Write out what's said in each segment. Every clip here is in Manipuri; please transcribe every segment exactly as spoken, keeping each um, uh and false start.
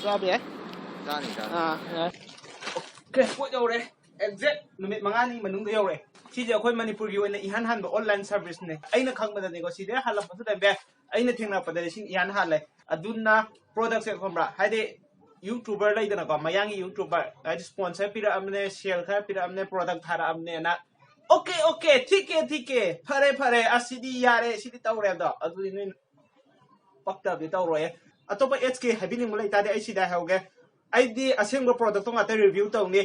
ꯆꯥꯕ ꯌꯥꯏ꯫ ꯆꯥꯅꯤ, ꯆꯥꯅꯤ꯫ ꯑꯥ, ꯌꯥꯏ꯫ ꯑꯣꯀꯦ, ꯄꯣꯠ ꯌꯧꯔꯦ꯫ ꯑꯦꯛꯖꯦꯛ ꯅꯨꯃꯤꯠ ꯃꯉꯥꯅꯤ ꯃꯅꯨꯡꯗ ꯌꯧꯔꯦ꯫ ꯁꯤꯁꯦ ꯑꯩꯈꯣꯏ ꯃꯅꯤꯄꯨꯔꯒꯤ ꯑꯣꯏꯅ ꯏꯍꯥꯟ ꯍꯥꯟꯕ ꯑꯣꯟꯂꯥꯏꯟ ꯁꯔꯚꯤꯁꯅꯦ꯫ ꯑꯩꯅ ꯈꯪꯕꯗꯅꯦꯀꯣ, ꯁꯤꯗꯩ ꯍꯥꯜꯂꯝꯕꯁꯨ ꯂꯩꯔꯝꯕ ꯌꯥꯏ꯫ ꯑꯩꯅ ꯊꯦꯡꯅꯔꯛꯄꯗꯗꯤ ꯁꯤꯅ ꯏꯍꯥꯟ ꯍꯥꯜꯂꯦ꯫ ꯑꯗꯨꯅ ꯄ꯭ꯔꯣꯗꯛꯁꯦ ꯈꯪꯕ꯭ꯔꯥ? ꯍꯥꯏꯗꯤ ꯌꯨꯇ꯭ꯌꯨꯕꯔ ꯂꯩꯗꯅꯀꯣ, ꯃꯌꯥꯡꯒꯤ ꯌꯨꯇ꯭ꯌꯨꯕꯔ, ꯍꯥꯏꯗꯤ ꯁ꯭ꯄꯣꯟꯁꯔ ꯄꯤꯔꯛꯑꯕꯅꯦ, ꯁꯦꯜ ꯈꯔ ꯄꯤꯔꯛꯑꯕꯅꯦ, ꯄ꯭ꯔꯣꯗꯛ ꯊꯥꯔꯛꯑꯕꯅꯦꯅ꯫ ꯑꯣꯀꯦ, ꯑꯣꯀꯦ, ꯊꯤꯛꯀꯦ, ꯊꯤꯛꯀꯦ, ꯐꯔꯦ, ꯐꯔꯦ, ꯑꯁ ꯁꯤꯗꯤ ꯌꯥꯔꯦ, ꯁꯤꯗꯤ ꯇꯧꯔꯦ ꯑꯗꯣ꯫ ꯑꯗꯨꯗꯤ ꯅꯣꯏ ꯄꯛꯇꯕꯗꯤ ꯇꯧꯔꯣꯏꯌꯦ꯫ ꯑꯇꯣꯞꯄ ꯑꯦꯗꯁꯀꯤ ꯍꯥꯏꯕꯤꯅꯤꯡꯕ ꯂꯩꯇꯥꯔꯗꯤ ꯑꯩ ꯁꯤꯗ ꯍꯥꯏꯍꯧꯒꯦ꯫ ꯑꯩꯗꯤ ꯑꯁꯦꯡꯕ ꯄ꯭ꯔꯣꯗꯛꯇꯣ ꯉꯥꯛꯇ ꯔꯤꯚ꯭ꯌꯨ ꯇꯧꯅꯤ꯫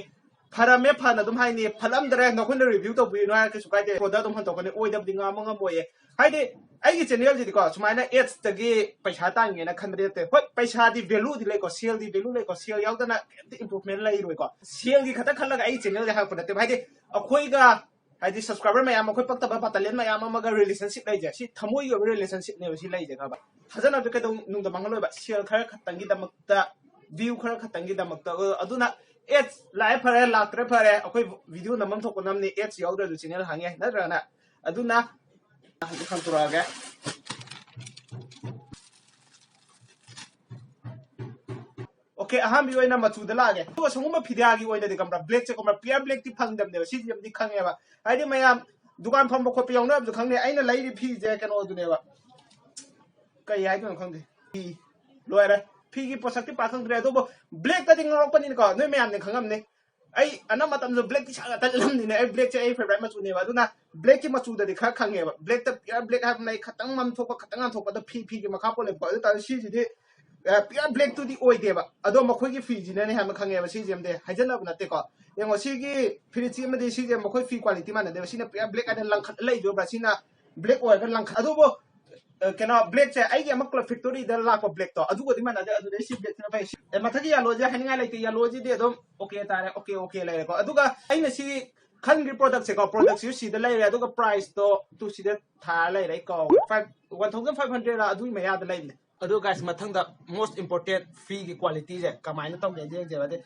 ꯐꯔꯝꯃꯦ, ꯐꯅ ꯑꯗꯨꯝ ꯍꯥꯏꯅꯤ꯫ ꯐꯠꯂꯝꯗ꯭ꯔꯦ, ꯅꯈꯣꯏꯅ ꯔꯤꯚ꯭ꯌꯨ ꯇꯧꯕꯤꯔꯤꯅꯣ ꯍꯥꯏꯔ ꯀꯩꯁꯨ ꯀꯥꯏꯗꯦ꯫ ꯄ꯭ꯔꯣꯗꯛ ꯑꯗꯨꯝ ꯍꯟꯗꯣꯛꯀꯅꯤ꯫ ꯑꯣꯏꯗꯕꯗꯤ ꯉꯥꯡꯕ ꯉꯝꯃꯣꯏꯌꯦ꯫ ꯍꯥꯏꯗꯤ ꯑꯩꯒꯤ ꯆꯦꯅꯦꯜꯁꯤꯗꯤꯀꯣ, ꯁꯨꯃꯥꯏꯅ ꯑꯦꯗꯁꯇꯒꯤ ꯄꯩꯁꯥ ꯇꯥꯟꯒꯦꯅ ꯈꯟꯕꯗꯤ ꯅꯠꯇꯦ꯫ ꯍꯣꯏ, ꯄꯩꯁꯥꯗꯤ ꯚꯦꯂꯨꯗꯤ ꯂꯩꯀꯣ, ꯁꯦꯜꯗꯤ ꯚꯦꯂꯨ ꯂꯩꯀꯣ, ꯁꯦꯜ ꯌꯥꯎꯗꯅ ꯀꯩꯝꯇ ꯏꯝꯄ꯭ꯔꯨꯚꯃꯦꯟ ꯂꯩꯔꯣꯏꯀꯣ꯫ ꯁꯦꯜꯒꯤ ꯈꯛꯇ ꯈꯜꯂꯒ ꯑꯩ ꯆꯦꯅꯦꯜꯁꯦ ꯍꯥꯡꯉꯛꯄ ꯅꯠꯇꯦꯕ꯫ ꯍꯥꯏꯗꯤ ꯑꯩꯈꯣꯏꯒ, ꯍꯥꯏꯗꯤ ꯁꯕꯁꯀ꯭ꯔꯥꯏꯕꯔ ꯃꯌꯥꯝ, ꯑꯩꯈꯣꯏ ꯄꯛꯇꯕ ꯕꯇꯥꯂꯤꯌꯟ ꯃꯌꯥꯝ ꯑꯃꯒ ꯔꯤꯂꯦꯁꯟꯁꯤꯞ ꯂꯩꯁꯦ, ꯁꯤ ꯊꯃꯣꯏꯒꯤ ꯑꯣꯏꯕ ꯔꯤꯂꯦꯁꯟꯁꯤꯞꯅꯦꯕ ꯁꯤ ꯂꯩꯁꯦ, ꯈꯪꯉꯕ? ꯊꯥꯖꯅꯕꯗꯤ ꯀꯩꯗꯧꯅꯨꯡꯗ ꯃꯥꯡꯍꯜꯂꯣꯏꯕ꯫ ꯁꯦꯜ ꯈꯔ ꯈꯛꯇꯪꯒꯤꯗꯃꯛꯇ, ꯚ꯭ꯌꯨ ꯈꯔ ꯈꯛꯇꯪꯒꯤꯗꯃꯛꯇ꯫ ꯑ-, ꯑꯗꯨꯅ ꯑꯦꯗꯁ ꯂꯥꯛꯑꯦ ꯐꯔꯦ, ꯂꯥꯛꯇ꯭ꯔꯦ ꯐꯔꯦ, ꯑꯩꯈꯣꯏ ꯚꯤꯗꯤꯑꯣ ꯅꯝꯐꯝ ꯊꯣꯛꯄ ꯅꯝꯅꯤ, ꯑꯦꯗꯁ ꯌꯥꯎꯗ꯭ꯔꯁꯨ ꯆꯦꯅꯦꯜ ꯍꯥꯡꯉꯦ, ꯅꯠꯇ꯭ꯔꯒꯅ? ꯑꯗꯨꯅ ꯍꯧꯖꯤꯛ ꯍꯥꯡꯇꯣꯔꯛꯑꯒꯦ꯫ ꯑꯣꯀꯦ, ꯑꯍꯥꯟꯕꯒꯤ ꯑꯣꯏꯅ ꯃꯆꯨꯗ ꯂꯥꯛꯑꯒꯦ꯫ ꯑꯗꯨꯒ ꯁꯪꯒꯨꯝꯕ ꯐꯤꯗꯥꯒꯤ ꯑꯣꯏꯅꯗꯤ ꯈꯪꯕ꯭ꯔꯥ, ꯕ꯭ꯂꯦꯛꯁꯦ ꯈꯪꯕ꯭ꯔꯥ, ꯄꯤꯌꯔ ꯕ꯭ꯂꯦꯛꯇꯤ ꯐꯪꯗꯕꯅꯦꯕ, ꯁꯤꯁꯤꯃꯗꯤ ꯈꯪꯉꯦꯕ꯫ ꯍꯥꯏꯗꯤ ꯃꯌꯥꯝ ꯗꯨꯀꯥꯟ ꯐꯝꯕ ꯈꯣꯠꯄ ꯌꯥꯎꯅꯕꯁꯨ ꯈꯪꯅꯤ꯫ ꯑꯩꯅ ꯂꯩꯔꯤ ꯐꯤꯁꯦ ꯀꯩꯅꯣꯗꯨꯅꯦꯕ, ꯀꯩ ꯍꯥꯏꯗꯣꯏꯅꯣ ꯈꯪꯗꯦ꯫ ꯐꯤ ꯂꯣꯏꯔꯦ꯫ ꯐꯤꯒꯤ ꯄꯣꯠꯁꯛꯇꯤ ꯄꯥꯛ ꯈꯪꯗ꯭ꯔꯦ, ꯑꯗꯨꯕꯨ ꯕ꯭ꯂꯦꯛꯇꯗꯤ ꯉꯥꯎꯔꯛꯄꯅꯤꯅꯀꯣ, ꯅꯣꯏ ꯃꯌꯥꯝꯅ ꯈꯪꯉꯝꯅꯤ꯫ ꯑꯩ ꯑꯅꯝꯕ ꯃꯇꯝꯗ ꯕ꯭ꯂꯦꯛꯇꯤ ꯁꯥꯡꯅ ꯇꯠꯂꯝꯅꯤꯅ, ꯑꯩ ꯕ꯭ꯂꯦꯛꯁꯦ ꯑꯩ ꯐꯦꯚꯔꯥꯏꯠ ꯃꯆꯨꯅꯦꯕ꯫ ꯑꯗꯨꯅ ꯕ꯭ꯂꯦꯛꯀꯤ ꯃꯆꯨꯗꯗꯤ ꯈꯔ ꯈꯪꯉꯦꯕ꯫ ꯕ꯭ꯂꯦꯛꯇ, ꯄꯤꯌꯔ ꯕ꯭ꯂꯦꯛ ꯍꯥꯏꯕ ꯑꯃ ꯂꯩ, ꯈꯇꯪ ꯃꯝꯊꯣꯛꯄ, ꯈꯇꯪ ꯉꯥꯟꯊꯣꯛꯄ, ꯑꯗꯣ ꯐꯤ, ꯐꯤꯒꯤ ꯃꯈꯥ ꯄꯣꯜꯂꯦꯕꯀꯣ꯫ ꯑꯗꯨ ꯇꯥꯔꯁꯨ ꯁꯤꯁꯤꯗꯤ, ꯑ, ꯄꯤꯌꯔ ꯕ꯭ꯂꯦꯛꯇꯨꯗꯤ ꯑꯣꯏꯗꯦꯕ꯫ ꯑꯗꯣ ꯃꯈꯣꯏꯒꯤ ꯐꯤꯁꯤꯅꯅꯦ ꯍꯥꯏꯕ ꯈꯪꯉꯦꯕ꯫ ꯁꯤꯁꯦ ꯑꯃꯗꯤ ꯍꯥꯏꯖꯟꯅꯕ ꯅꯠꯇꯦꯀꯣ꯫ ꯌꯦꯡꯉꯣ, ꯁꯤꯒꯤ ꯐꯤꯔꯤꯠꯁꯤ ꯑꯃꯗꯤ ꯁꯤꯁꯦ ꯃꯈꯣꯏ ꯐꯤ ꯀ꯭ꯋꯥꯂꯤꯇꯤ ꯃꯥꯟꯅꯗꯦꯕ꯫ ꯁꯤꯅ ꯄꯤꯌꯔ ꯕ꯭ꯂꯦꯛ ꯍꯥꯏꯅ ꯂꯪꯈꯠꯂ ꯂꯩꯗꯣꯏꯕ꯭ꯔꯥ? ꯁꯤꯅ ꯕ꯭ꯂꯦꯛ ꯑꯣꯏꯔꯒ ꯂꯪꯈꯠ-, ꯑꯗꯨꯕꯨ, ꯑ, ꯀꯩꯅꯣ, ꯕ꯭ꯂꯦꯛꯁꯦ ꯑꯩꯒꯤ ꯑꯃ ꯀ꯭ꯂꯕ ꯐꯦꯛꯇꯣꯔꯤꯗ ꯂꯥꯛꯄ ꯕ꯭ꯂꯦꯛꯇꯣ, ꯑꯗꯨꯒꯗꯤ ꯃꯥꯟꯅꯗꯦ꯫ ꯑꯗꯨꯗꯩ ꯁꯤ ꯕ꯭ꯂꯦꯛꯁꯤꯅ ꯐꯩ꯫ ꯁꯤ, ꯑꯦ, ꯃꯊꯛꯀꯤ ꯌꯦꯜꯂꯣꯁꯦ ꯍꯥꯏꯅꯤꯡꯉꯥꯏ ꯂꯩꯇꯦ꯫ ꯌꯦꯜꯂꯣꯁꯤꯗꯤ ꯑꯗꯨꯝ ꯑꯣꯀꯦ ꯇꯥꯔꯦ, ꯑꯣꯀꯦ, ꯑꯣꯀꯦ ꯂꯩꯔꯦꯀꯣ꯫ ꯑꯗꯨꯒ ꯑꯩꯅ ꯁꯤ ꯈꯟꯈ꯭ꯔꯤ ꯄ꯭ꯔꯣꯗꯛꯁꯦꯀꯣ, ꯄ꯭ꯔꯣꯗꯛꯁꯤꯁꯨ ꯁꯤꯗ ꯂꯩꯔꯦ, ꯑꯗꯨꯒ ꯄ꯭ꯔꯥꯏꯁꯇꯣ ꯇꯨ ꯁꯤꯗ ꯊꯥꯔ ꯂꯩꯔꯦ, ꯑꯩ ꯀꯥꯎꯔꯦ꯫ Five, one thousand five hundred ꯑꯗꯨꯒꯤ ꯃꯌꯥꯗ ꯂꯩꯕꯅꯦ꯫ ꯑꯗꯨ ꯒꯥꯏꯁ, ꯃꯊꯪꯗ ꯃꯣꯁ ꯏꯝꯄꯣꯔꯇꯦꯟ ꯐꯤꯒꯤ ꯀ꯭ꯋꯥꯂꯤꯇꯤꯁꯦ ꯀꯃꯥꯏꯅ ꯇꯧꯒꯦ ꯌꯦꯡꯁꯦꯕ꯫ ꯑꯗꯩ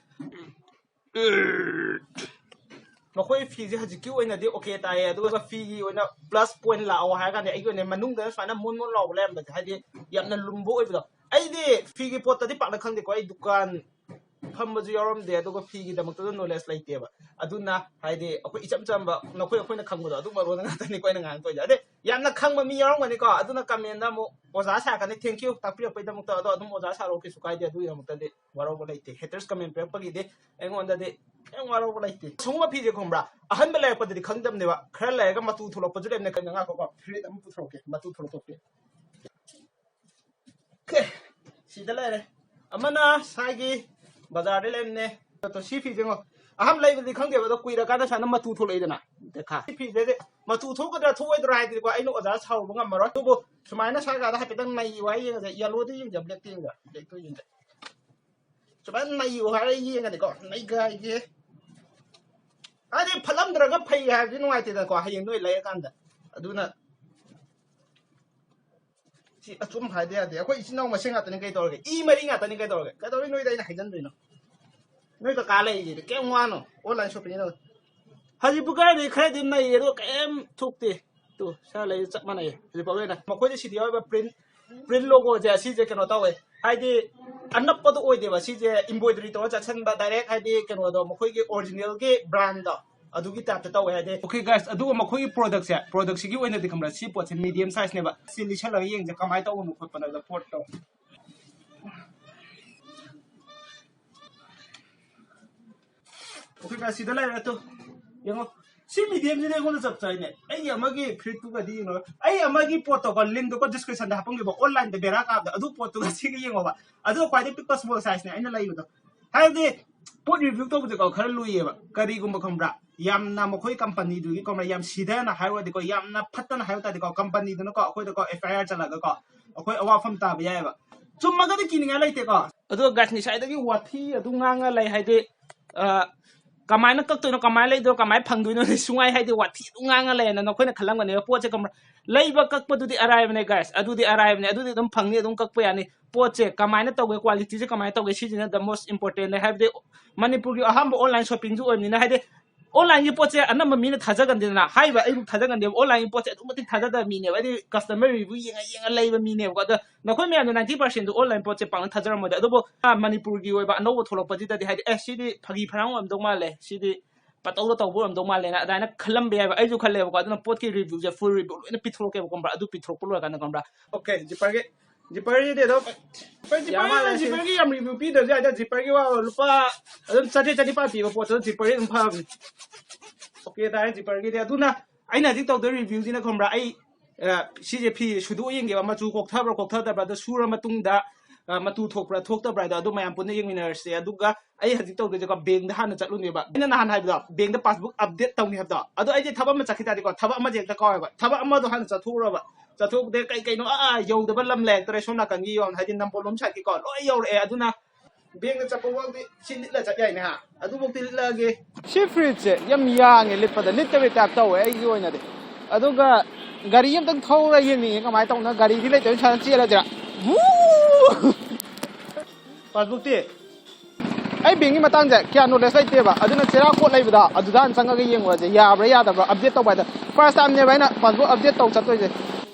ꯃꯈꯣꯏ ꯐꯤꯁꯦ ꯍꯧꯖꯤꯛꯀꯤ ꯑꯣꯏꯅꯗꯤ ꯑꯣꯀꯦ ꯇꯥꯏꯌꯦ, ꯑꯗꯨꯒ ꯐꯤꯒꯤ ꯑꯣꯏꯅ ꯄ꯭ꯂꯁ ꯄꯣꯏꯟ ꯂꯥꯛꯑꯣ ꯍꯥꯏꯔ ꯀꯥꯟꯗ ꯑꯩꯒꯤ ꯑꯣꯏꯅ ꯃꯅꯨꯡꯗ ꯁꯨꯃꯥꯏꯅ ꯃꯣꯟ ꯃꯣꯟ ꯂꯥꯎꯕ ꯂꯩꯔꯝꯕꯁꯦ, ꯍꯥꯏꯗꯤ ꯌꯥꯝꯅ ꯂꯨꯝꯕ ꯑꯣꯏꯕꯗꯣ, ꯑꯩꯗꯤ ꯐꯤꯒꯤ ꯄꯣꯠꯇꯗꯤ ꯄꯥꯛꯅ ꯈꯪꯗꯦꯀꯣ, ꯑꯩ ꯗꯨꯀꯥꯟ ꯐꯝꯕꯁꯨ ꯌꯥꯎꯔꯝꯗꯦ, ꯑꯗꯨꯒ ꯐꯤꯒꯤꯗꯃꯛꯇꯁꯨ ꯅꯣꯂꯦꯖ ꯂꯩꯇꯦꯕ꯫ ꯑꯗꯨꯅ ꯍꯥꯏꯗꯤ ꯑꯩꯈꯣꯏ ꯏꯆꯝ ꯆꯝꯕ ꯅꯈꯣꯏ ꯑꯩꯈꯣꯏꯅ ꯈꯪꯕꯗꯣ ꯑꯗꯨ ꯃꯔꯣꯟ ꯉꯥꯛꯇꯅꯤꯀꯣ ꯑꯩꯅ ꯉꯥꯡꯉꯛꯇꯣꯏꯁꯦ꯫ ꯑꯗꯩ ꯌꯥꯝꯅ ꯈꯪꯕ ꯃꯤ ꯌꯥꯎꯔꯝꯒꯅꯤꯀꯣ, ꯑꯗꯨꯅ ꯀꯃꯦꯟꯗ ꯑꯃꯨꯛ ꯑꯣꯖꯥ ꯁꯥꯔꯛꯀꯅꯤ꯫ Thank you ꯇꯥꯛꯄꯤꯔꯛꯄꯩꯗꯃꯛꯇ꯫ ꯑꯗꯣ ꯑꯗꯨꯝ ꯑꯣꯖꯥ ꯁꯥꯔꯛꯑꯣ, ꯀꯩꯁꯨ ꯀꯥꯏꯗꯦ, ꯑꯗꯨꯒꯤꯗꯃꯛꯇꯗꯤ ꯋꯥꯔꯧꯕ ꯂꯩꯇꯦ꯫ Haters ꯀꯃꯦꯟ ꯄꯤꯔꯛꯄꯒꯤꯗꯤ ꯑꯩꯉꯣꯟꯗꯗꯤ ꯀꯩꯝ ꯋꯥꯔꯧꯕ ꯂꯩꯇꯦ꯫ ꯁꯤꯒꯨꯝꯕ ꯐꯤꯁꯦ ꯈꯪꯕ꯭ꯔꯥ, ꯑꯍꯟꯕ ꯂꯩꯔꯛꯄꯗꯗꯤ ꯈꯪꯗꯕꯅꯦꯕ, ꯈꯔ ꯂꯩꯔꯒ ꯃꯇꯨ ꯊꯣꯛꯂꯛꯄꯁꯨ ꯂꯩꯕꯅꯦ꯫ ꯀꯩꯅꯣ, ꯉꯥꯏꯈꯣꯀꯣ, ꯐꯨꯔꯤꯠ ꯑꯃ ꯄꯨꯊꯣꯔꯛꯀꯦ, ꯃꯇꯨ ꯊꯣꯛꯂꯛꯄ ꯐꯨꯔꯤꯠ꯫ Okay, ꯁꯤꯗ ꯂꯩꯔꯦ꯫ ꯑꯃꯅ ꯁꯥꯏꯒꯤ ꯕꯖꯥꯔꯗ ꯂꯩꯕꯅꯦ꯫ ꯑꯗꯣ ꯁꯤ ꯐꯤꯁꯦ ꯌꯦꯡꯉꯣ, ꯑꯍꯟ ꯂꯩꯕꯗꯤ ꯈꯪꯗꯦꯕ, ꯑꯗꯣ ꯀꯨꯏꯔꯀꯥꯟꯗ ꯁꯨꯃꯥꯏꯅ ꯃꯇꯨ ꯊꯣꯛꯂꯛꯏꯗꯅ꯫ ꯁꯤ ꯐꯤꯁꯦ ꯃꯇꯨ ꯊꯣꯛꯀꯗ꯭ꯔꯥ ꯊꯣꯛꯑꯣꯏꯗ꯭ꯔꯥ ꯍꯥꯏꯗꯨꯗꯤꯀꯣ, ꯑꯩꯅ ꯑꯣꯖꯥ ꯁꯥꯎꯔꯨꯕ ꯉꯝꯃꯔꯣꯏ꯫ ꯑꯗꯨꯕꯨ ꯁꯨꯃꯥꯏꯅ ꯁꯥꯏꯒꯥꯗ ꯍꯥꯏꯐꯦꯠꯇꯪ ꯅꯩꯌꯨ ꯍꯥꯏ ꯌꯦꯡꯉꯁꯦ꯫ Yellowꯗ ꯌꯦꯡꯁꯦ, blackꯇ ꯌꯦꯡꯁꯦ, blackꯇ ꯌꯦꯡꯁꯦ꯫ ꯁꯨꯃꯥꯏꯅ ꯅꯩꯌꯨ ꯍꯥꯏꯔ ꯌꯦꯡꯉꯗꯤꯀꯣ, ꯅꯩꯒꯥꯏꯒꯦ꯫ ꯍꯥꯏꯗꯤ ꯐꯠꯂꯝꯗ꯭ꯔꯒ ꯐꯩ ꯍꯥꯏꯕꯗꯤ ꯅꯨꯡꯉꯥꯏꯇꯦꯗꯅꯀꯣ, ꯍꯌꯦꯡ ꯅꯣꯏ ꯂꯩꯔꯀꯥꯟꯗ꯫ ꯑꯗꯨꯅ ꯁꯤ ꯑꯆꯨꯝ ꯍꯥꯏꯗ ꯌꯥꯗꯦ꯫ ꯑꯩꯈꯣꯏ ꯏꯆꯤꯟ ꯏꯅꯥꯎ ꯃꯁꯦꯟ ꯉꯥꯛꯇꯅꯤ, ꯀꯩꯗꯧꯔꯒꯦ? ꯏ ꯃꯔꯤ ꯉꯥꯛꯇꯅꯤ, ꯀꯩꯗꯧꯔꯒꯦ? ꯀꯩꯗꯧꯔꯤ ꯅꯣꯏꯗ ꯑꯩꯅ ꯍꯥꯏꯖꯟꯗꯣꯏꯅꯣ? ꯅꯣꯏ ꯀꯀꯥ ꯂꯩꯔꯤꯁꯤꯗꯤ ꯀꯩꯝ ꯋꯥꯅꯣ, online shopping ꯇꯧ꯫ ꯍꯧꯖꯤꯛ ꯄꯨꯀꯥꯏꯗꯤ ꯈꯔꯗꯤ ꯅꯩꯌꯦ, ꯑꯗꯣ ꯀꯩꯝ ꯊꯣꯛꯇꯦ꯫ ꯇꯨ ꯁꯥ ꯂꯩ ꯆꯞ ꯃꯥꯟꯅꯩꯌꯦ ꯍꯧꯖꯤꯛꯐꯥꯎ ꯂꯣꯏꯅ꯫ ꯃꯈꯣꯏꯗꯤ ꯁꯤꯗꯤ ꯌꯥꯎꯔꯤꯕ print, print logoꯁꯦ ꯑꯁꯤꯁꯦ ꯀꯩꯅꯣ ꯇꯧꯋꯦ, ꯍꯥꯏꯗꯤ ꯑꯅꯞꯄꯗꯣ ꯑꯣꯏꯗꯦꯕ꯫ ꯁꯤꯁꯦ embroidery ꯇꯧꯔ ꯆꯠꯁꯟꯕ, direct ꯍꯥꯏꯗꯤ ꯀꯩꯅꯣꯗꯣ, ꯃꯈꯣꯏꯒꯤ originalꯒꯤ brandꯗꯣ ꯑꯗꯨꯒꯤ typeꯇ ꯇꯧꯋꯦ ꯍꯥꯏꯗꯤ꯫ Okay guys, ꯑꯗꯨꯒ ꯃꯈꯣꯏꯒꯤ productꯁꯦ, productꯁꯤꯒꯤ ꯑꯣꯏꯅꯗꯤ ꯈꯪꯕ꯭ꯔꯥ, ꯁꯤ ꯄꯣꯠꯁꯦ medium sizeꯅꯦꯕ꯫ ꯁꯤ ꯂꯤꯠꯁꯜꯂꯒ ꯌꯦꯡꯁꯦ ꯀꯃꯥꯏꯅ ꯇꯧꯕꯅꯣ ꯈꯣꯠꯄꯅꯣꯗ ꯄꯣꯠꯇꯣ꯫ Okay guys, ꯁꯤꯗ ꯂꯩꯔꯦ ꯇꯨ꯫ ꯌꯦꯡꯉꯣ꯫ ꯁꯤ mediumꯁꯤꯅ ꯑꯩꯉꯣꯟꯗ ꯆꯞ ꯆꯥꯏꯅꯦ꯫ ꯑꯩꯒꯤ ꯑꯃꯒꯤ ꯐꯨꯔꯤꯠꯇꯨꯒꯗꯤ ꯌꯦꯡꯉꯣ꯫ ꯑꯩ ꯑꯃꯒꯤ ꯄꯣꯠꯇꯣꯀꯣ, linkꯗꯣꯀꯣ descriptionꯗ ꯍꯥꯞꯄꯝꯒꯦꯕ, onlineꯗ ꯕꯦꯔꯥ ꯀꯥꯕꯗꯣ꯫ ꯑꯗꯨ ꯄꯣꯠꯇꯨꯒ ꯁꯤꯒ ꯌꯦꯡꯉꯣꯕ꯫ ꯑꯗꯨꯒ ꯈ꯭ꯋꯥꯏꯗꯒꯤ ꯄꯤꯛꯄ small sizeꯅꯦ ꯑꯩꯅ ꯂꯩꯕꯗꯣ꯫ ꯍꯥꯏꯕꯗꯤ ꯄꯣꯠ review ꯇꯧꯕꯁꯦꯀꯣ ꯈꯔ ꯂꯨꯏꯌꯦꯕ꯫ ꯀꯔꯤꯒꯨꯝꯕ ꯈꯪꯕ꯭ꯔꯥ? ꯌꯥꯝꯅ ꯃꯈꯣꯏ companyꯗꯨꯒꯤ ꯈꯪꯕ꯭ꯔꯥ? ꯌꯥꯝ ꯁꯤꯊꯅ ꯍꯥꯏꯔꯨꯔꯗꯤꯀꯣ, ꯌꯥꯝꯅ ꯐꯠꯇꯅ ꯍꯥꯏꯔꯨ ꯇꯥꯔꯗꯤꯀꯣ, companyꯗꯨꯅꯀꯣ ꯑꯩꯈꯣꯏꯗꯀꯣ F I R ꯆꯠꯂꯒꯀꯣ ꯑꯩꯈꯣꯏ ꯑꯋꯥꯐꯝ ꯇꯥꯕ ꯌꯥꯏꯑꯕ꯫ ꯆꯨꯝꯃꯒꯗꯤ ꯀꯤꯅꯤꯡꯉꯥꯏ ꯂꯩꯇꯦꯀꯣ꯫ ꯑꯗꯣ guys, ꯉꯁꯥꯏꯗꯒꯤ ꯋꯥꯊꯤ ꯑꯗꯨꯝ ꯉꯥꯡꯉ ꯂꯩ, ꯍꯥꯏꯗꯤ, ꯑ, ꯀꯃꯥꯏꯅ ꯀꯛꯇꯣꯏꯅꯣ, ꯀꯃꯥꯏꯅ ꯂꯩꯗꯣꯏꯅꯣ, ꯀꯃꯥꯏꯅ ꯐꯪꯗꯣꯏꯅꯣ ꯁꯨꯡꯉꯥꯏ ꯍꯥꯏꯗꯤ ꯋꯥꯊꯤ ꯑꯗꯨꯝ ꯉꯥꯡꯉ ꯂꯩꯌꯦꯅ ꯅꯈꯣꯏꯅ ꯈꯜꯂꯝꯒꯅꯦꯕ꯫ ꯄꯣꯠꯁꯦ ꯈꯪꯕ꯭ꯔꯥ? ꯂꯩꯕ ꯀꯛꯄꯗꯨꯗꯤ ꯑꯔꯥꯏꯕꯅꯦ guys, ꯑꯗꯨꯗꯤ ꯑꯔꯥꯏꯕꯅꯦ, ꯑꯗꯨꯗꯤ ꯑꯗꯨꯝ ꯐꯪꯅꯤ, ꯑꯗꯨꯝ ꯀꯛꯄ ꯌꯥꯅꯤ꯫ ꯄꯣꯠꯁꯦ ꯀꯃꯥꯏꯅ ꯇꯧꯒꯦ, qualityꯁꯦ ꯀꯃꯥꯏꯅ ꯇꯧꯒꯦ, ꯁꯤꯁꯤꯅ the most importantꯅꯦ꯫ ꯍꯥꯏꯕꯗꯤ ꯃꯅꯤꯄꯨꯔꯒꯤ ꯑꯍꯥꯟꯕ online shoppingꯁꯨ ꯑꯣꯏꯕꯅꯤꯅ, ꯍꯥꯏꯗꯤ Online-ꯒꯤ ꯄꯣꯠꯁꯦ ꯑꯅꯝꯕ ꯃꯤꯅ ꯊꯥꯖꯒꯟꯗꯦꯗꯅ, ꯍꯥꯏꯔꯤꯕ ꯑꯩꯕꯨ ꯊꯥꯖꯒꯟꯗꯦꯕ꯫ Online-ꯒꯤ ꯄꯣꯠꯁꯦ ꯑꯗꯨꯛ ꯃꯇꯤꯛ ꯊꯥꯖꯗꯕ ꯃꯤꯅꯦꯕ, ꯍꯥꯏꯗꯤ customer review ꯌꯦꯡꯉ ꯌꯦꯡꯉ ꯂꯩꯕ ꯃꯤꯅꯦꯕꯀꯣ꯫ ꯑꯗꯣ ꯅꯈꯣꯏ ꯃꯌꯥꯝꯅ ninety percent-ꯗꯨ online ꯄꯣꯠꯁꯦ ꯄꯥꯛꯅ ꯊꯥꯖꯔꯝꯃꯣꯏꯗ꯫ ꯑꯗꯨꯕꯨ ꯑꯥ, ꯃꯅꯤꯄꯨꯔꯒꯤ ꯑꯣꯏꯕ ꯑꯅꯧꯕ ꯊꯣꯛꯂꯛꯄꯁꯤꯗꯗꯤ, ꯍꯥꯏꯗꯤ, "ꯑꯦ, ꯁꯤꯗꯤ ꯐꯥꯒꯤ ꯐꯔꯥꯡ ꯑꯣꯏꯔꯝꯗꯧ ꯃꯥꯜꯂꯦ, ꯁꯤꯗꯤ ꯄꯇꯧꯗ ꯇꯧꯕ ꯑꯣꯏꯔꯝꯗꯧ ꯃꯥꯜꯂꯦꯅ" ꯑꯗꯨꯃꯥꯏꯅ ꯈꯜꯂꯝꯕ ꯌꯥꯏꯕ꯫ ꯑꯩꯁꯨ ꯈꯜꯂꯦꯕꯀꯣ꯫ ꯑꯗꯨꯅ ꯄꯣꯠꯀꯤ review-ꯁꯦ full review ꯂꯣꯏꯅ ꯄꯤꯊꯣꯔꯛꯀꯦꯕ, ꯈꯪꯕ꯭ꯔꯥ? ꯑꯗꯨ ꯄꯤꯊꯣꯔꯛꯄ ꯂꯣꯏꯔꯀꯥꯟꯗ, ꯈꯪꯕ꯭ꯔꯥ? Okay, zipper-ꯒꯤ, zipper-ꯒꯤꯗꯤ ꯑꯗꯨꯝ ꯌꯥ ꯃꯥꯜꯂꯦ ꯁꯤ꯫ Zipper-ꯒꯤ ꯌꯥꯝ review ꯄꯤꯗ꯭ꯔꯁꯨ ꯌꯥꯏꯗ, zipper-ꯒꯤ ꯋꯥ ꯂꯨꯄꯥ ꯑꯗꯨꯝ ꯆꯥꯇ꯭ꯔꯦꯠ ꯆꯅꯤꯄꯥꯟ ꯄꯤꯕ ꯄꯣꯠꯇꯣ zipper-ꯒꯤ ꯑꯗꯨꯝ ꯐꯕꯅꯤ꯫ Okay ꯇꯥꯔꯦ zipper-ꯒꯤꯗꯤ꯫ ꯑꯗꯨꯅ ꯑꯩꯅ ꯍꯧꯖꯤꯛ ꯇꯧꯗꯣꯏ review-ꯁꯤꯅ, ꯈꯪꯕ꯭ꯔꯥ, ꯑꯩ, ꯑ, ꯁꯤꯁꯦ ꯐꯤ ꯁꯨꯗꯣꯛꯑ ꯌꯦꯡꯒꯦꯕ, ꯃꯆꯨ ꯀꯣꯛꯊꯕ꯭ꯔꯥ ꯀꯣꯛꯊꯗꯕ꯭ꯔꯥ, ꯑꯗꯣ ꯁꯨꯔ ꯃꯇꯨꯡꯗ, ꯑ, ꯃꯇꯨ ꯊꯣꯛꯄ꯭ꯔꯥ ꯊꯣꯛꯇꯕ꯭ꯔꯥ ꯍꯥꯏꯗꯣ, ꯑꯗꯨ ꯃꯌꯥꯝ ꯄꯨꯟꯅ ꯌꯦꯡꯃꯤꯟꯅꯔꯁꯦ꯫ ꯑꯗꯨꯒ ꯑꯩ ꯍꯧꯖꯤꯛ ꯇꯧꯗꯣꯏꯁꯦꯀꯣ, bank-ꯗ ꯍꯥꯟꯅ ꯆꯠꯂꯨꯅꯦꯕ꯫ ꯑꯩꯅ ꯅꯍꯥꯟ ꯍꯥꯏꯕꯗꯣ, bank-ꯗ passbook update ꯇꯧꯅꯤ ꯍꯥꯏꯕꯗꯣ, ꯑꯗꯣ ꯑꯩꯁꯦ ꯊꯕꯛ ꯑꯃ ꯆꯠꯈꯤ ꯇꯥꯔꯗꯤꯀꯣ, ꯊꯕꯛ ꯑꯃꯁꯦ ꯍꯦꯛꯇ ꯀꯥꯎꯋꯦꯕ꯫ ꯊꯕꯛ ꯑꯃꯗꯣ ꯍꯥꯟꯅ ꯆꯠꯊꯣꯛꯎꯔꯕ, ꯆꯠꯊꯣꯛꯄꯗ ꯀꯩ ꯀꯩꯅꯣ ꯑꯥ ꯌꯧꯗꯕ ꯂꯝ ꯂꯩꯔꯛꯇ꯭ꯔꯦ꯫ ꯁꯣꯝ ꯅꯥꯀꯟꯒꯤ ꯌꯣꯟ ꯍꯥꯏꯗꯤ ꯅꯝꯕꯣꯜ ꯂꯣꯝ side-ꯀꯤꯀꯣ ꯂꯣꯏ ꯌꯧꯔꯛꯑꯦ꯫ ꯑꯗꯨꯅ bank-ꯗ ꯆꯠꯄ ꯐꯥꯎꯗꯤ ꯁꯤ ꯂꯤꯠꯂ ꯆꯠ ꯌꯥꯏꯅꯦ ꯍꯥ꯫ ꯑꯗꯨꯐꯥꯎꯗꯤ ꯂꯤꯠꯂꯛꯑꯒꯦ꯫ ꯁꯤ fridge-ꯁꯦ ꯌꯥꯝ ꯌꯥꯡꯉꯦ ꯂꯤꯠꯄꯗ, ꯂꯤꯠꯇꯕꯩ type ꯇꯧꯋꯦ ꯑꯩꯒꯤ ꯑꯣꯏꯅꯗꯤ꯫ ꯑꯗꯨꯒ ꯒꯥꯔꯤ ꯑꯝꯇꯪ ꯊꯧꯔ ꯌꯦꯡꯅꯤꯡꯉꯦ ꯀꯃꯥꯏꯅ ꯇꯧꯅ, ꯒꯥꯔꯤꯗꯤ ꯂꯩꯇꯕꯅꯤꯅ ꯁꯨꯃꯥꯏꯅ ꯆꯦꯜꯂꯁꯤꯔꯥ? ꯋꯨ! Passbook-ꯇꯤ? ꯑꯩ bank-ꯀꯤ ꯃꯇꯥꯡꯁꯦ ꯀꯌꯥ knowledge ꯂꯩꯇꯦꯕ, ꯑꯗꯨꯅ ꯆꯦꯔꯥ ꯀꯣꯠ ꯂꯩꯕꯗꯣ ꯑꯗꯨꯗ ꯍꯥꯟꯅ ꯆꯪꯉꯒ ꯌꯦꯡꯉꯨꯔꯁꯦ, ꯌꯥꯕ꯭ꯔꯥ ꯌꯥꯗꯕ꯭ꯔꯥ update ꯇꯧꯕ ꯍꯥꯏꯗ꯫ First time-ꯅꯦꯕ ꯑꯩꯅ passbook update ꯇꯧ ꯆꯠꯇꯣꯏꯁꯦ꯫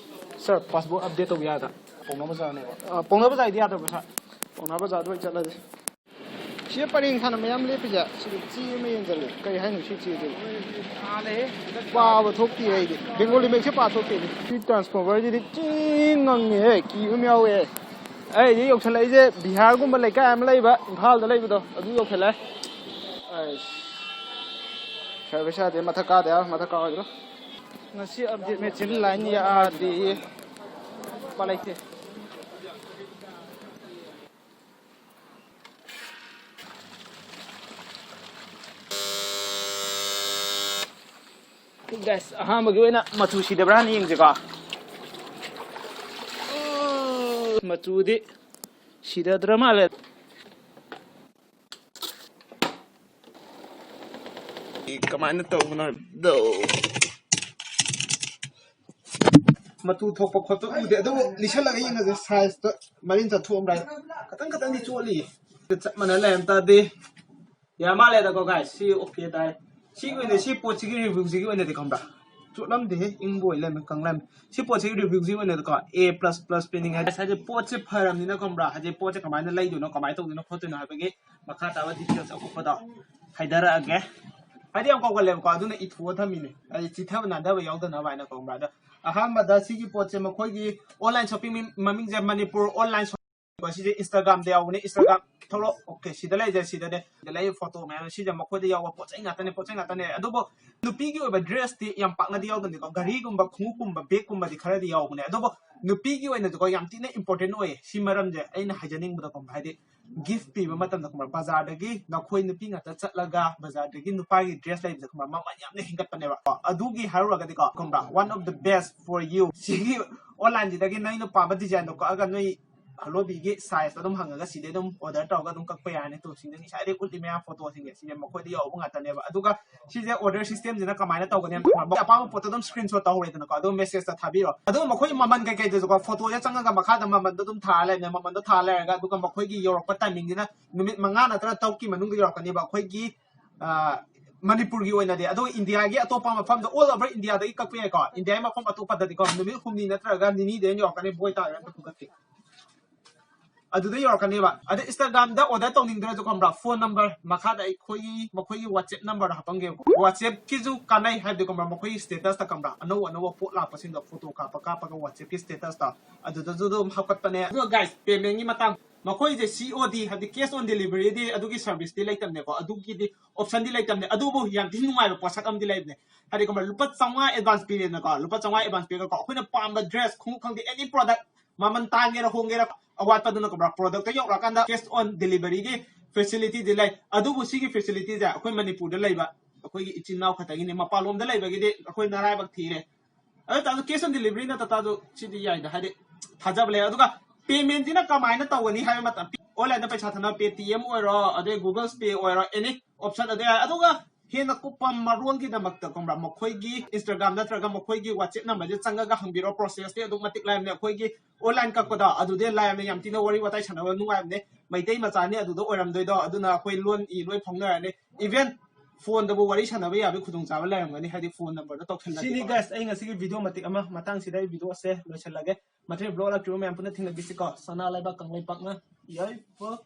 Sir, passbook update ꯇꯧꯕ ꯌꯥꯗ꯭ꯔꯥ? ꯄꯥꯎꯅꯥ ꯕꯖꯥꯔꯅꯦꯕ꯫ ꯑ, ꯄꯥꯎꯅꯥ ꯕꯖꯥꯔꯗꯤ ꯌꯥꯗꯕ꯭ꯔꯣ, sir? ꯄꯥꯎꯅꯥ ꯕꯖꯥꯔꯗ ꯑꯣꯏꯅ ꯆꯠꯂꯁꯦ꯫ ꯁꯤꯗ ꯄꯔꯦꯡ ꯁꯥꯟꯅ ꯃꯌꯥꯝ ꯂꯦꯞꯄꯤꯁꯦ, ꯁꯤꯗ ꯆꯦ ꯑꯃ ꯌꯦꯡꯁꯤꯜꯂꯦ꯫ ꯀꯔꯤ ꯍꯥꯏꯅꯣ ꯁꯤ ꯆꯦꯁꯤꯕꯨ? ꯄꯥꯕ ꯊꯣꯛꯇꯦ ꯑꯩꯗꯤ꯫ Bengali ꯃꯌꯦꯛꯁꯦ ꯄꯥ ꯊꯣꯛꯇꯦ ꯑꯩꯗꯤ꯫ ꯁꯤ transformer-ꯁꯤꯗꯤ ꯊꯤ ꯉꯪꯉꯦꯍꯦ, ꯀꯤꯕ ꯑꯃ ꯌꯥꯎꯋꯦ꯫ ꯑꯩꯗꯤ ꯌꯧꯁꯜꯂꯛꯏꯁꯦ ꯕꯤꯍꯥꯔꯒꯨꯝꯕ ꯂꯩꯀꯥꯏ ꯑꯃ ꯂꯩꯕ, ꯏꯝꯐꯥꯜꯗ ꯂꯩꯕꯗꯣ, ꯑꯗꯨ ꯌꯧꯁꯜꯂꯛꯑꯦ꯫ ꯑꯩꯁ, service ꯌꯥꯗꯦ, ꯃꯊꯛ ꯀꯥꯗ ꯌꯥꯔꯣꯏ, ꯃꯊꯛ ꯀꯥꯔꯣꯏꯗ꯭ꯔꯣ? ꯉꯁꯤ update machine line ꯌꯥꯗꯦꯌꯦ꯫ ꯎꯄꯥꯏ ꯂꯩꯇꯦ꯫ Guys, ꯑꯍꯥꯟꯕꯒꯤ ꯑꯣꯏꯅ ꯃꯆꯨ ꯁꯤꯗꯕ꯭ꯔꯥ ꯍꯥꯟꯅ ꯌꯦꯡꯁꯦꯀꯣ꯫ ꯃꯆꯨꯗꯤ ꯁꯤꯗꯗ꯭ꯔ ꯃꯥꯜꯂꯦ꯫ ꯀꯃꯥꯏꯅ ꯇꯧꯕꯅꯣ ꯍꯥꯏꯕꯗꯣ? ꯃꯇꯨ ꯊꯣꯛꯄ ꯈꯣꯠꯄ ꯎꯗꯦ, ꯑꯗꯨꯕꯨ ꯂꯤꯁꯜꯂꯒ ꯌꯦꯡꯉꯁꯦ, size-ꯇꯣ ꯃꯔꯤꯟ ꯆꯠꯊꯣꯛꯑꯝꯕ꯭ꯔꯥ ꯍꯥꯏꯅ꯫ ꯈꯇꯪ ꯈꯇꯪꯗꯤ ꯆꯣꯠꯂꯤ꯫ ꯆꯞ ꯃꯥꯟꯅ ꯂꯩꯔꯝ ꯇꯥꯔꯗꯤ ꯌꯥ ꯃꯥꯜꯂꯦꯗꯀꯣ, guys꯫ ꯁꯤ okay ꯇꯥꯏ꯫ ꯁꯤꯒꯤ ꯑꯣꯏꯅ ꯁꯤ ꯄꯣꯠꯁꯤꯒꯤ ꯔꯤꯚ꯭ꯌꯨꯁꯤꯒꯤ ꯑꯣꯏꯅꯗꯤ ꯈꯪꯕ꯭ꯔꯥ, ꯆꯣꯠꯂꯝꯗꯦꯍꯦ, ꯏꯪꯕ ꯑꯣꯏ ꯂꯩꯔꯝꯃꯦ, ꯀꯪꯂꯝꯃꯦ꯫ ꯁꯤ ꯄꯣꯠꯁꯤꯒꯤ ꯔꯤꯚ꯭ꯌꯨꯁꯤꯒꯤ ꯑꯣꯏꯅꯗꯤꯀꯣ, ꯑꯦ ꯄ꯭ꯂꯁ ꯄ꯭ꯂꯁ ꯄꯤꯅꯤꯡꯉꯦ꯫ ꯍꯥꯏꯗꯤ ꯄꯣꯠꯁꯦ ꯐꯔꯕꯅꯤꯅ ꯈꯪꯕ꯭ꯔꯥ, ꯍꯥꯏꯗꯤ ꯄꯣꯠꯁꯦ ꯀꯃꯥꯏꯅ ꯂꯩꯗꯣꯏꯅꯣ, ꯀꯃꯥꯏꯅ ꯇꯧꯗꯣꯏꯅꯣ ꯈꯣꯠꯇꯣꯏꯅꯣ ꯍꯥꯏꯕꯒꯤ ꯃꯈꯥ ꯇꯥꯕ ꯗꯤꯇꯦꯜꯁ ꯑꯀꯨꯞꯄꯗꯣ ꯍꯥꯏꯗꯔꯛꯑꯒꯦ꯫ ꯍꯥꯏꯗꯤ ꯌꯥꯝ ꯀꯧꯒꯜꯂꯦꯕꯀꯣ, ꯑꯗꯨꯅ ꯏꯊꯣꯛꯑ ꯊꯝꯃꯤꯅꯦ, ꯍꯥꯏꯗꯤ ꯆꯤꯊꯕ ꯅꯥꯟꯊꯕ ꯌꯥꯎꯗꯅꯕ ꯍꯥꯏꯅ ꯈꯪꯕ꯭ꯔꯥ꯫ ꯑꯗꯣ ꯑꯍꯥꯟꯕꯗ ꯁꯤꯒꯤ ꯄꯣꯠꯁꯦ ꯃꯈꯣꯏꯒꯤ ꯑꯣꯟꯂꯥꯏꯟ ꯁꯣꯞꯄꯤꯡ ꯃꯃꯤꯡꯁꯦ ꯃꯅꯤꯄꯨꯔ ꯑꯣꯟꯂꯥꯏꯟ ꯁꯣꯞ꯫ ꯁꯤꯁꯦ ꯏꯟꯁꯇꯥꯒ꯭ꯔꯥꯝꯗ ꯌꯥꯎꯕꯅꯦ, ꯏꯟꯁꯇꯥꯒ꯭ꯔꯥꯝ ꯊꯣꯛꯂꯛꯑꯣ꯫ ꯑꯣꯀꯦ, ꯁꯤꯗ ꯂꯩꯖꯦ, ꯁꯤꯗꯅꯦ, ꯁꯤꯗ ꯂꯩ ꯐꯣꯇꯣ ꯃꯌꯥꯝ, ꯁꯤꯁꯦ ꯃꯈꯣꯏꯗ ꯌꯥꯎꯕ ꯄꯣꯠ ꯆꯩ ꯉꯥꯛꯇꯅꯦ, ꯄꯣꯠ ꯆꯩ ꯉꯥꯛꯇꯅꯦ꯫ ꯑꯗꯨꯕꯨ ꯅꯨꯄꯤꯒꯤ ꯑꯣꯏꯕ ꯗ꯭ꯔꯦꯁꯇꯤ ꯌꯥꯝ ꯄꯥꯛꯅꯗꯤ ꯌꯥꯎꯗꯕꯅꯤꯀꯣ, ꯘꯔꯤꯒꯨꯝꯕ, ꯈꯣꯡꯎꯞꯀꯨꯝꯕ, ꯕꯦꯒꯀꯨꯝꯕꯗꯤ ꯈꯔꯗꯤ ꯌꯥꯎꯕꯅꯦ꯫ ꯑꯗꯨꯕꯨ ꯅꯨꯄꯤꯒꯤ ꯑꯣꯏꯅꯗꯤꯀꯣ ꯌꯥꯝ ꯊꯤꯅ ꯏꯝꯄꯣꯔꯇꯦꯟ ꯑꯣꯏꯌꯦ ꯁꯤ ꯃꯔꯝꯁꯦ ꯑꯩꯅ ꯍꯥꯏꯖꯅꯤꯡꯕꯗꯀꯣ, ꯍꯥꯏꯗꯤ ꯒꯤꯐ ꯄꯤꯕ ꯃꯇꯝꯗ ꯈꯪꯕ꯭ꯔꯥ, ꯕꯖꯥꯔꯗꯒꯤ ꯅꯈꯣꯏ ꯅꯨꯄꯤ ꯉꯥꯛꯇ ꯆꯠꯂꯒ ꯕꯖꯥꯔꯗꯒꯤ ꯅꯨꯄꯥꯒꯤ ꯗ꯭ꯔꯦꯁ ꯂꯩꯕꯁꯦ ꯈꯪꯕ꯭ꯔꯥ, ꯃꯃꯜ ꯌꯥꯝꯅ ꯍꯦꯟꯒꯠꯄꯅꯦꯕ꯫ ꯑꯗꯨꯒꯤ ꯍꯥꯏꯔꯨꯔꯒꯗꯤꯀꯣ ꯈꯪꯕ꯭ꯔꯥ, one of the best for you, ꯁꯤꯒꯤ ꯑꯣꯟꯂꯥꯏꯟꯁꯤꯗꯒꯤ ꯅꯣꯏꯅ ꯄꯥꯝꯕ ꯗꯤꯖꯥꯏꯟꯗꯣ ꯀꯛꯑꯒ ꯅꯣꯏ ꯍꯜꯂꯣꯕꯤꯒꯤ ꯁꯥꯏꯖꯇꯣ ꯑꯗꯨꯝ ꯍꯪꯉꯒ ꯁꯤꯗꯩ ꯑꯗꯨꯝ ꯑꯣꯔꯗꯔ ꯇꯧꯔꯒ ꯑꯗꯨꯝ ꯀꯛꯄ ꯌꯥꯔꯅꯤ꯫ ꯇꯣ ꯁꯤꯗ ꯉꯁꯥꯏꯗꯩ ꯎꯠꯂꯤ ꯃꯌꯥꯝ ꯐꯣꯇꯣꯁꯤꯡꯁꯦ ꯁꯤꯁꯦ ꯃꯈꯣꯏꯗ ꯌꯥꯎꯕ ꯉꯥꯛꯇꯅꯦꯕ꯫ ꯑꯗꯨꯒ ꯁꯤꯁꯦ ꯑꯣꯔꯗꯔ ꯁꯤꯁꯇꯦꯝꯁꯤꯅ ꯀꯃꯥꯏꯅ ꯇꯧꯒꯅꯤ? ꯑꯄꯥꯝꯕ ꯄꯣꯠꯇꯣ ꯑꯗꯨꯝ ꯁ꯭ꯀ꯭ꯔꯤꯟ ꯁꯣꯠ ꯇꯧꯍꯧꯔꯦꯗꯅꯀꯣ, ꯑꯗꯨꯝ ꯃꯦꯁꯦꯖꯇ ꯊꯥꯕꯤꯔꯣ꯫ ꯑꯗꯨꯒ ꯃꯈꯣꯏ ꯃꯃꯜ ꯀꯩꯀꯩꯗꯨꯁꯨꯀꯣ ꯐꯣꯇꯣꯁꯦ ꯆꯪꯉꯒ ꯃꯈꯥꯗ ꯃꯃꯜꯗꯣ ꯑꯗꯨꯝ ꯊꯥꯔ ꯂꯩꯕꯅꯦ꯫ ꯃꯃꯜꯗꯣ ꯊꯥꯔ ꯂꯩꯔꯒ ꯑꯗꯨꯒ ꯃꯈꯣꯏꯒꯤ ꯌꯧꯔꯛꯄ ꯇꯥꯏꯃꯤꯡꯁꯤꯅ ꯅꯨꯃꯤꯠ ꯃꯉꯥ ꯅꯠꯇ꯭ꯔꯒ ꯇꯔꯨꯛꯀꯤ ꯃꯅꯨꯡꯗ ꯌꯧꯔꯛꯀꯅꯦꯕ ꯑꯩꯈꯣꯏꯒꯤ, ꯑ, ꯃꯅꯤꯄꯨꯔꯒꯤ ꯑꯣꯏꯅꯗꯤ꯫ ꯑꯗꯨꯒ ꯏꯟꯗꯤꯌꯥꯒꯤ ꯑꯇꯣꯞꯄ ꯃꯐꯝꯗ, all over ꯏꯟꯗꯤꯌꯥꯗꯒꯤ ꯀꯛꯄ ꯌꯥꯏꯀꯣ꯫ ꯏꯟꯗꯤꯌꯥꯒꯤ ꯃꯐꯝ ꯑꯇꯣꯞꯄꯗꯗꯤꯀꯣ ꯅꯨꯃꯤꯠ ꯍꯨꯝꯅꯤ ꯅꯠꯇ꯭ꯔꯒ ꯅꯤꯅꯤꯗ ꯑꯩꯅ ꯌꯧꯔꯛꯀꯅꯤ, ꯕꯣꯏ ꯇꯥꯔꯒ ꯑꯝꯇ ꯈꯨꯒꯠꯀꯦ꯫ ꯑꯗꯨꯗ ꯌꯧꯔꯛꯀꯅꯦꯕ꯫ ꯑꯗ ꯏꯟꯁꯇꯥꯒ꯭ꯔꯥꯝꯗ ꯑꯣꯔꯗꯔ ꯇꯧꯅꯤꯡꯗ꯭ꯔꯁꯨ ꯈꯪꯕ꯭ꯔꯥ, ꯐꯣꯟ ꯅꯝꯕꯔ ꯃꯈꯥꯗ ꯑꯩꯈꯣꯏꯒꯤ, ꯃꯈꯣꯏꯒꯤ ꯋꯥꯆꯦꯞ ꯅꯝꯕꯔꯗꯣ ꯍꯥꯞꯄꯝꯒꯦꯕꯀꯣ꯫ ꯋꯥꯆꯦꯞꯀꯤꯁꯨ ꯀꯥꯟꯅꯩ ꯍꯥꯏꯕꯗꯤ ꯈꯪꯕ꯭ꯔꯥ, ꯃꯈꯣꯏꯒꯤ ꯁ꯭ꯇꯦꯇꯁꯇ ꯈꯪꯕ꯭ꯔꯥ, ꯑꯅꯧ ꯑꯅꯧꯕ ꯄꯣꯠ ꯂꯥꯛꯄꯁꯤꯡꯗꯣ ꯐꯣꯇꯣ ꯀꯥꯞꯄ ꯀꯥꯞꯄꯒ ꯋꯥꯆꯦꯞꯀꯤ ꯁ꯭ꯇꯦꯇꯁꯇ ꯑꯗꯨꯗꯁꯨ ꯑꯗꯨꯝ ꯍꯥꯞꯀꯠꯄꯅꯦ꯫ ꯑꯗꯨꯒ ꯒꯥꯏꯁ, ꯄꯦꯃꯦꯟꯒꯤ ꯃꯇꯥꯡ, ꯃꯈꯣꯏꯁꯦ ꯁꯤ ꯑꯣ ꯗꯤ ꯍꯥꯏꯕꯗꯤ cash on deliveryꯗꯤ ꯑꯗꯨꯒꯤ ꯁꯔꯚꯤꯁꯇꯤ ꯂꯩꯇꯕꯅꯦꯀꯣ, ꯑꯗꯨꯒꯤꯗꯤ ꯑꯣꯞꯁꯟꯗꯤ ꯂꯩꯇꯕꯅꯦ꯫ ꯑꯗꯨꯕꯨ ꯌꯥꯝ ꯊꯤꯅ ꯅꯨꯡꯉꯥꯏꯕ ꯄꯣꯠꯁꯛ ꯑꯃꯗꯤ ꯂꯩꯕꯅꯦ꯫ ꯍꯥꯏꯗꯤ ꯈꯪꯕ꯭ꯔꯥ, ꯂꯨꯄꯥ ꯆꯥꯝꯃꯉꯥ ꯑꯦꯗꯚꯥꯟꯁ ꯄꯤꯔꯦꯗꯅꯀꯣ, ꯂꯨꯄꯥ ꯆꯥꯝꯃꯉꯥ ꯑꯦꯗꯚꯥꯟꯁ ꯄꯤꯔꯒꯀꯣ ꯑꯩꯈꯣꯏꯅ ꯄꯥꯝꯕ ꯗ꯭ꯔꯦꯁ, ꯈꯣꯡꯎꯞ ꯈꯪꯗꯦ, ꯑꯦꯅꯤ ꯄ꯭ꯔꯣꯗꯛ, ꯃꯃꯜ ꯇꯥꯡꯒꯦꯔꯥ ꯍꯣꯡꯒꯦꯔꯥ, ꯑꯋꯥꯠꯄꯗꯨꯅ ꯈꯪꯕ꯭ꯔꯥ, ꯄ꯭ꯔꯣꯗꯛꯇ ꯌꯧꯔꯛꯑꯀꯥꯟꯗ cash on deliveryꯒꯤ ꯐꯦꯁꯤꯂꯤꯇꯤꯗꯤ ꯂꯩ꯫ ꯑꯗꯨꯕꯨ ꯁꯤꯒꯤ ꯐꯦꯁꯤꯂꯤꯇꯤꯁꯦ ꯑꯩꯈꯣꯏ ꯃꯅꯤꯄꯨꯔꯗ ꯂꯩꯕ ꯑꯩꯈꯣꯏꯒꯤ ꯏꯆꯤꯟ ꯏꯅꯥꯎ ꯈꯛꯇꯒꯤꯅꯤ꯫ ꯃꯄꯥꯟꯂꯣꯝꯗ ꯂꯩꯕꯒꯤꯗꯤ ꯑꯩꯈꯣꯏ ꯅꯔꯥꯏꯕꯛ ꯊꯤꯔꯦ꯫ ꯑꯗꯨ ꯇꯥꯔꯁꯨ cash on delivery ꯅꯠꯇ ꯇꯥꯔꯁꯨ ꯁꯤꯗꯤ ꯌꯥꯏꯗ, ꯍꯥꯏꯗꯤ ꯊꯥꯖꯕ ꯂꯩ꯫ ꯑꯗꯨꯒ ꯄꯦꯃꯦꯟꯁꯤꯅ ꯀꯃꯥꯏꯅ ꯇꯧꯒꯅꯤ ꯍꯥꯏꯕ ꯃꯇꯝ, ꯑꯣꯟꯂꯥꯏꯟꯗ ꯄꯩꯁꯥ ꯊꯥꯅꯕ Paytm ꯑꯣꯏꯔꯣ, ꯑꯗꯩ Google Pay ꯑꯣꯏꯔꯣ, ꯑꯦꯅꯤ ꯑꯣꯞꯁꯟ ꯑꯗꯨ ꯌꯥꯏ꯫ ꯑꯗꯨꯒ ꯍꯦꯟꯅ ꯀꯨꯞꯄ ꯃꯔꯣꯜꯒꯤꯗꯃꯛꯇ ꯈꯪꯕ꯭ꯔꯥ, ꯃꯈꯣꯏꯒꯤ ꯏꯟꯁꯇꯥꯒ꯭ꯔꯥꯝ ꯅꯠꯇ꯭ꯔꯒ ꯃꯈꯣꯏꯒꯤ ꯋꯥꯆꯦꯞ ꯅꯝꯕꯔꯁꯦ ꯆꯪꯉꯒ ꯍꯪꯕꯤꯔꯣ꯫ ꯄ꯭ꯔꯣꯁꯦꯁꯇꯤ ꯑꯗꯨꯛ ꯃꯇꯤꯛ ꯂꯥꯏꯕꯅꯦ꯫ ꯑꯩꯈꯣꯏꯒꯤ ꯑꯣꯟꯂꯥꯏꯟ ꯀꯛꯄꯗꯣ ꯑꯗꯨꯗꯤ ꯂꯥꯏꯕꯅꯦ, ꯌꯥꯝ ꯊꯤꯅ ꯋꯥꯔꯤ ꯋꯥꯇꯥꯏ ꯁꯥꯟꯅꯕ ꯅꯨꯡꯉꯥꯏꯕꯅꯦ꯫ ꯃꯩꯇꯩ ꯃꯆꯥꯅꯤ ꯑꯗꯨꯗ ꯑꯣꯏꯔꯝꯗꯣꯏꯗꯣ, ꯑꯗꯨꯅ ꯑꯩꯈꯣꯏ ꯂꯣꯟ ꯏ ꯂꯣꯏ ꯐꯥꯎꯅꯔꯅꯤ꯫ Even ꯐꯣꯟꯗꯕꯨ ꯋꯥꯔꯤ ꯁꯥꯟꯅꯕ ꯌꯥꯕꯒꯤ ꯈꯨꯗꯣꯡꯆꯥꯕ ꯂꯩꯔꯝꯒꯅꯤ, ꯍꯥꯏꯗꯤ ꯐꯣꯟ ꯅꯝꯕꯔꯗꯣ ꯇꯧꯁꯜꯂꯗꯤ꯫ ꯁꯤꯅꯤ ꯒꯥꯏꯁ, ꯑꯩ ꯉꯁꯤꯒꯤ ꯚꯤꯗꯤꯑꯣ ꯃꯇꯦꯛ ꯑꯃ꯫ ꯃꯇꯥꯡꯁꯤꯗ ꯑꯩ ꯚꯤꯗꯤꯑꯣꯁꯦ ꯂꯣꯏꯁꯤꯜꯂꯒꯦ꯫ ꯃꯊꯪ ꯕ꯭ꯂꯣꯛ ꯂꯥꯛꯇ꯭ꯔꯤꯕ ꯃꯌꯥꯝ ꯄꯨꯟꯅ ꯊꯦꯡꯅꯈꯤꯁꯤꯀꯣ꯫ ꯁꯅꯥ ꯂꯩꯕꯥꯛ ꯀꯪꯂꯩꯄꯥꯛꯅ ꯌꯥꯏꯐ꯫